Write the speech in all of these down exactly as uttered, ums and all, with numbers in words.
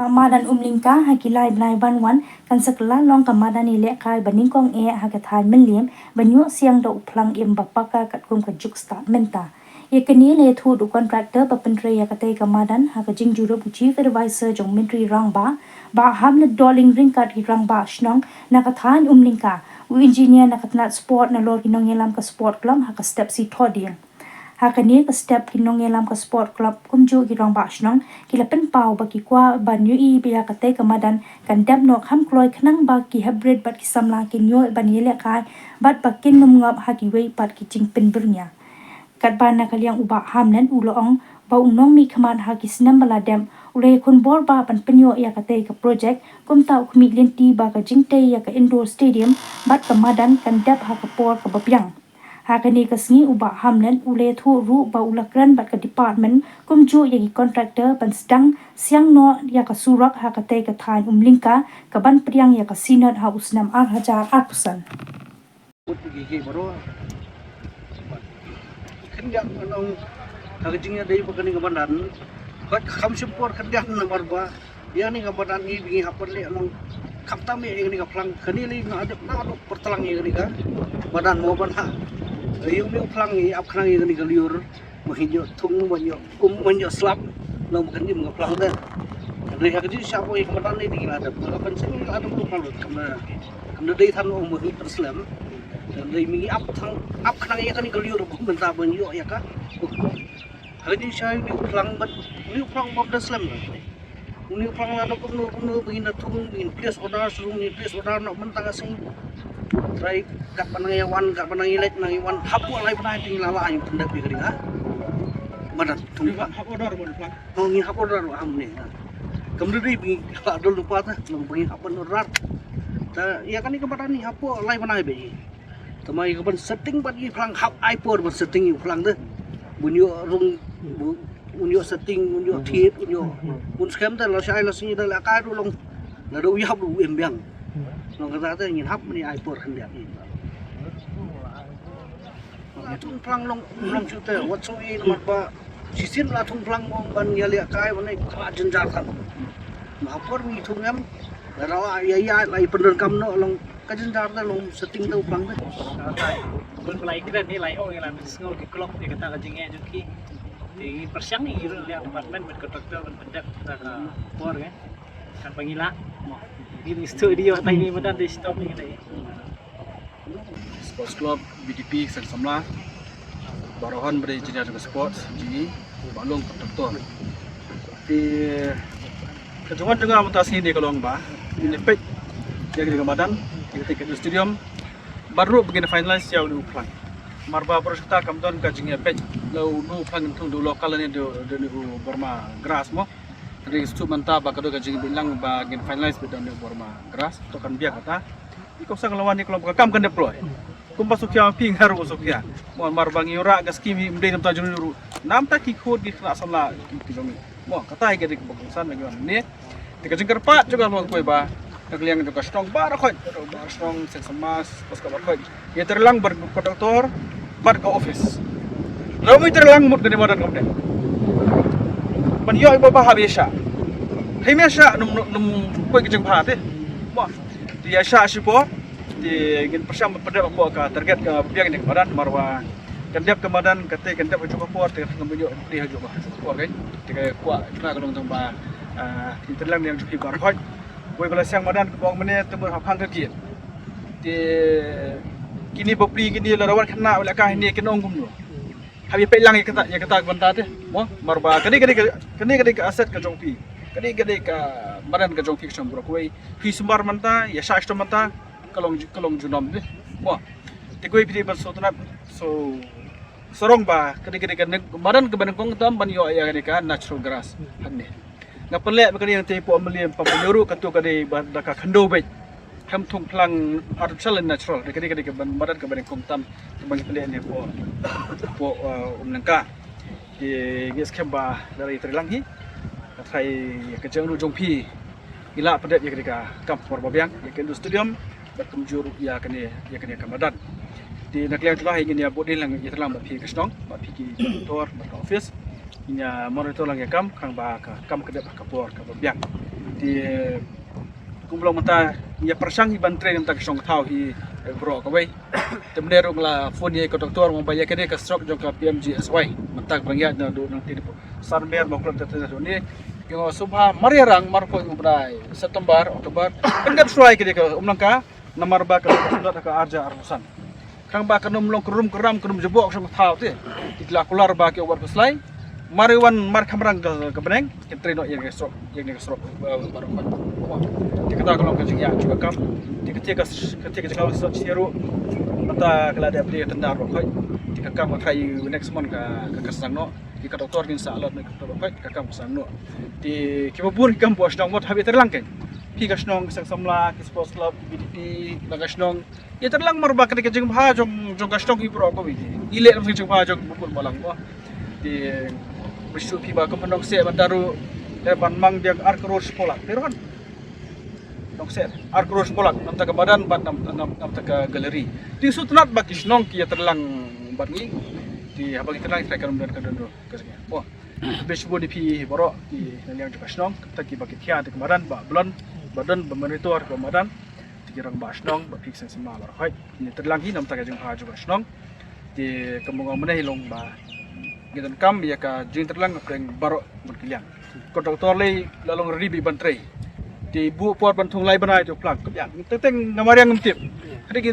Madan Umlyngka ha ki lai bnai ban wan kan sa kylla long ka madan ïalehkai ba nyngkong eh ha ka thaiñ Mylliem ban ïoh siang da u phlang im ba paka katkum ka juk stad mynta. Ïa kane la ïathuh da u contractor ba pyntrei ïa katei ka madan ha ka jingïaroh u Chief Advisor jong u Myntri Rangbah, Bah Hamlet Dohling ryngkat ki rangbah shnong na ka thaiñ Umlyngka, u engineer na ka tnat sport nalor ki nongïalam ka sport club ha ka step Sithohdieng. Ha kane ka step ki nongïalam ka sport club kumjuh ki rangbah shnong ki la pynpaw ba ki kwah ban ïohi ba ïa katei ka madan kan dep noh kham kloi khnang ba ki heprit bad ki samla kin ïoh ban ïalehkai bad ba kin nym ngop ha kiwei pat ki jingpynbyrngia. Katba na ka liang u Bah Hamlet u la ong ba u nongmihkhmat ha ki snem ba la dep u la ïakhun bor ba ban pynïoh ïa katei ka project, kumta u khmih lynti ba ka jingtei ïa ka indoor stadium bad ka madan kan dep ha ka por kaba biang. Ha kane ka sngi u Bah Hamlet u la ïathuh ruh ba u la kren bad ka department kumjuh ïa ki contractor ban sdang siang noh ïa ka surok ha katei ka thaiñ Umlyngka kaban pdiang ïa ka Synod ha u snem ar hajar arphew san. Khyndiat nong ha ka jingïadei bad kane ka madan. Bad kham shym por khyndiat namar ba ïa kane ka madan ngi ba ngi hap ban leh nong khamtam ïa kane ka phlang. Kane lei na dep na dep pyrtlang ïa kane ka madan mo ban ha. Ïa une u phlang ngi ap khnang ïa kane ka lyiur. Ba ngi ïoh thung, ba ngi ïoh kum, ba ngi ïoh slap. Nong ba kan im ka phlang te. Hynrei ha ka jingshisha ba ïa ka madan lei dei la dep. Ka ban seng la dep u phlang lut kam na kam na dei than ong ba ngi pynslem. Hynrei ma ngi ap thang ap khnang ïa kane ka lyiur ba mynta ba ngi ïoh ïa ka. Ha ka jingshisha une u phlang bad une u phlang bym da slem. Une u phlang la dok kumno kumno ba ngin da thung, ba ngin place order, shu ngin place order noh mynta ka sngi. Trai kat ba nang ïa wan, kat ba nang ïa leit, nang ïa wan hapoh lai bnai te ngi la lah ngi pyndep ïa ka ding ha. Madan thung phlang. Hap order ba phlang. Oh, ngi hap order ruh ha mynne. Kam dei ba ngi la dol lypa te, nang ba ngi hap ban order. Te ïa kane ka madan ngi hapoh lai bnai ba ngi. Te ma ïa ka ban setting bad ïa phlang hap ai por ban setting ïa phlang te. Bun ïoh rung, bun ïoh setting, bun ïoh thied, bun ïoh, bun skhem te la shai la sngi da la kai ruh long. La da u ïap ruh u im biang. Long kata te ngin hap ban ai por khyndiat. La thung phlang long, long shu te wat shu i namar ba shisien la thung phlang ong ban ïaleh kai ban ai ka jynjar kan. Ma ha por ngi thung em. La da la ïa ïa la i pyndonkam noh long. Ka jynjar te long setting te u phlang te. Bun ba lai kren ni lai ong ïa la pynsngew ki club ïa kata ka jingeh jong ki. Te ngi pyrshang ngi ruh ïa department bad contractor ban pyndep kata ka por eh. Kan ba ngi lah. Ngi dei studio tai ni madan dei stop ni dei. Sports Club, B D P, Seng Samla. Baroh hon ba dei engineer jong ka sports, jong ngi, ba long contractor. Te ka jingwan jong nga mynta sngi ne ka long ba ngin ïa peit ïa kane ka madan, ïa kata ka stadium. Bad ruh ba ngin finalize ïa une u phlang. Namar ba baroh shi katta kam don ka jingïapeit. La une u phlang ngin thung da u local ne da, da une u Burma grass mo. Hynrei shu mynta ba ka don ka jingïabeit lang ba ngin finalize beit da une u Burma grass. To kan biang kata. Ïa ka sdang la wan ïa ka long ba ka kam kan dep kloi. Kumba shu khia phi nga ruh shu khia. Mo namar ba ngi ïoh rah ka skim hi ym dei namta jong ngi ruh. Namta ki khun ki khynnah samla ki, ki jong ngi. Mo kata hi ka dei kaba kongsan ba ngi wan ne. Te ka jingkyrpad jong nga long kawei ba na ka liang jong ka shnong baroh khoit, baroh shnong Seng Samla, Sports Club baroh khoit. Ïa tyrlang bad ka doctor bad ka office. Lada ym ïa tyrlang mut kane madan kam dei. Ban ïoh ïa ba bha haba ïa shah. Hynrei ym ïa shah nym, nym, nym poi ka jingbha te. Mo. Te ïa shah shipor. Te ngin pyrshang ban pyndep hapoh ka target kaba biang ïa ka madan namar ba kan dep ka madan kata kan dep hajuh ka por te kan ym ïoh dei hajuh ka por kan. Te ka kwah jong nga ka long tang ba, ah, ïa tyrlang ïa jong phi baroh khoit. Wei ba la siang madan kaba ong mynne te mut ha phang ka gate. Te kine bapli kine la rawat khynnah wei la ka hynne kin ong kumno. Hap ïa peit lang ïa kata, ïa kata ka bynta te. Mo, namar ba ka dei, ka dei, ka dei, ka dei ka asset ka jong phi. Ka dei, ka dei ka madan ka jong phi ka shong bro kawei. Phi sumar mynta, ïa shah shitom mynta, ka long, ka long junom te. Mo. Te kawei phi dei ban sngewtynnat, so, sarong ba, ka dei, ka dei ka nek, madan kaba nyngkong tam ban ïoh ïa kane ka natural grass. Hangne. Nga pynleh ba kane hangtei hapoh Mylliem Pampalnguruh, kato ka dei ba da ka khyndew beit. Khlem thung phlang artificial and natural. Ka dei, ka dei ka ban madan kaba nyngkong tam kaba ngi pynleh ne hapoh, hapoh, uh, Umlyngka. Te ngi skhem ba lada ïa tyrlang hi, ka tharai ka jingangnud jong phi ngi lah pyndep ïa kane ka kam por ba biang ïa ka indoor stadium bad kumjuh ruh ïa kane, ïa kane ka madan. Te na ka liang jong nga hi ngin ïa bud lang ïa tyrlang bad phi ka shnong bad phi ki doctor bad ka office. Ngin ïa monitor lang ïa ka kam khnang ba ka kam ka dep ha ka por kaba biang. Te kumba long mynta ïa pyrshang hi ban trei na bynta ka shong thaw hi, eh, baroh kawei. Te mynne ruh nga la phone ïa ka doktor, mynba ïa kane ka stroke jong ka P M G S Y mynta ka ba nang ïaid naduh nangtei, naduh Sanmer, Mawkyrwat, te te naduh ne. Ki ong sngewbha mar ïa rang, mar poi u bnai September, October, pyndep shuwa ïa kane ka umlang ka, namar ba ka sdot ha ka arja arphew san. Khnang ba kan ym long krum kram, kan ym jubok shong thaw te. Ki la kular ba ki wan khuslai. Mar wan mar khamrang ka, ka bneng, kin trei noh ïa ka stroke, ïa ka stroke, eh, baroh khoit. Te kata ka long ka jingïaid ka kam. Te kata ka, kata ka jingïaid ka stroke ruh. Mynta ka la dep dei tendar baroh khoit. Te ka kam ka trai next month ka, ka, ka sdang noh. Te ka doktor kin sa allot ne ka doktor baroh khoit, ka kam ka sdang noh. Te kiba bun ki kam ba shnong mut haba ïatrei lang kein. Phi ka shnong, ka seng samla, ki sports club, ki B D P, la ka shnong. Ïatrei lang mar ba kane ka jingbha jong, jong ka shnong hi baroh kawei. I leh lam ka jingbha jong bun balang mo. Te ba shu phi ba kum Nongseh mynta ruh, te ban mang biang ar klur shiphew lak. Te ruh kan. Nongseh ar klur shiphew lak, na bynta ka madan bad na, na, na bynta ka gallery. Te shu tynnat ba ki shnong ki ïatrei lang bad ngi. Te haba ki ïatrei lang, ïatrei kan don, kan don ruh ka jingeh. Mo. Bad shu bun ïa phi baroh ki na liang jong ka shnong, kata kiba ki thiah ïa ka madan, ba blon, ba don, ba monitor ka madan. Te ki rangbah shnong, ba phi ki seng samla baroh khoit. Ïatrei lang hi na bynta ka jingbha jong ka shnong. Te kumba nga ong mynne hi long ba ngi donkam ïa ka jingïatrei lang na pdeng baroh bad ki liang. Kontraktor lei la long ready ban trei. Te buh por ban thung lai bnai te u phlang. Ka biang. Teng teng nga mariang ngam tip. Ka dei ka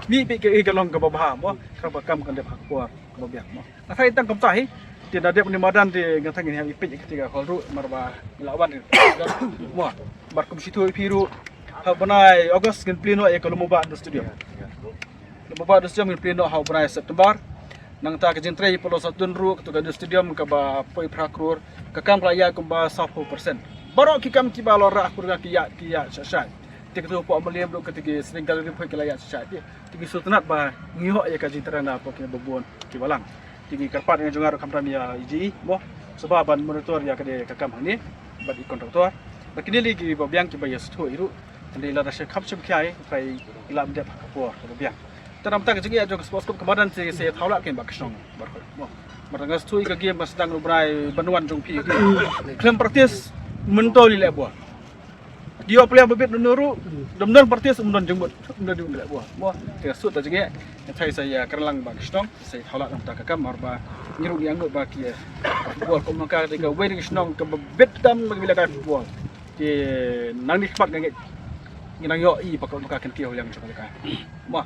mih beit ka, ka long kaba bha mo. Kaba kam kan dep ha ka por kaba biang mo. Nga tharai tang kumta hi. Te da dep ni madan te nga tharai ngin hap ïa peit ïa kata ka hall ruh, mar ba ngi la wan. Mo. Mar kum shu ïathuh ïa phi ruh. Ha u bnai August ngin plie noh ïa ka Lumumba Indoor Stadium. Lumumba Indoor Stadium ngin plie noh ha u bnai September. Nangta ka jingtrei Polo Satun ruh, katu ka Indoor Stadium kaba poi phra klur. Ka kam ka la ïaid kumba sawphew percent. Baroh ki kam kiba la rah kur ki ïaid, ki ïaid shai shai. Te katu hapoh Mylliem ruh, katu ki Sling Gallery poi ki la ïaid shai shai. Te, te ki shu tynnat ba ngi ïoh ïa ka jingtrei na pdeng kiba bun kiba lang. Te ngi kyrpad ïa jong nga ruh khamtam ïa i G E mo. Sngewbha ban monitor ïa kane ka kam hangne bad i kontraktor. Bad kine lei kiba biang kiba ïa sngewthuh hi ruh. Hynrei lada shu kham shim khia, trai ïa la dep ha ka por kaba biang. Te na bynta ka jingeh jong ka sports club ka madan te sa ïa thaw lah kein bad ka shnong baroh khoit mo. Mar nga sngewthuh ïa ka game ba sdang u bnai ban wan jong phi. Khlem practice mynta lei leh bor. Ïoh player ba bit nunu ruh, dom don practice, um don jingmut, um don jingmut leh bor. Mo, te sut ta jingeh, nga tharai sa ïa kren lang bad ka shnong, sa ïa thaw lah na bynta ka kam, mar ba ngi ruh ngi angnud ba ki, eh, football kum ka dei kawei na ki shnong kaba bit tam ba ki lehkai football. Te nangne shakhmat nga ngeit ngi nang ïohi ba kum ka kan kiew liang jong ka lehkai. Mo.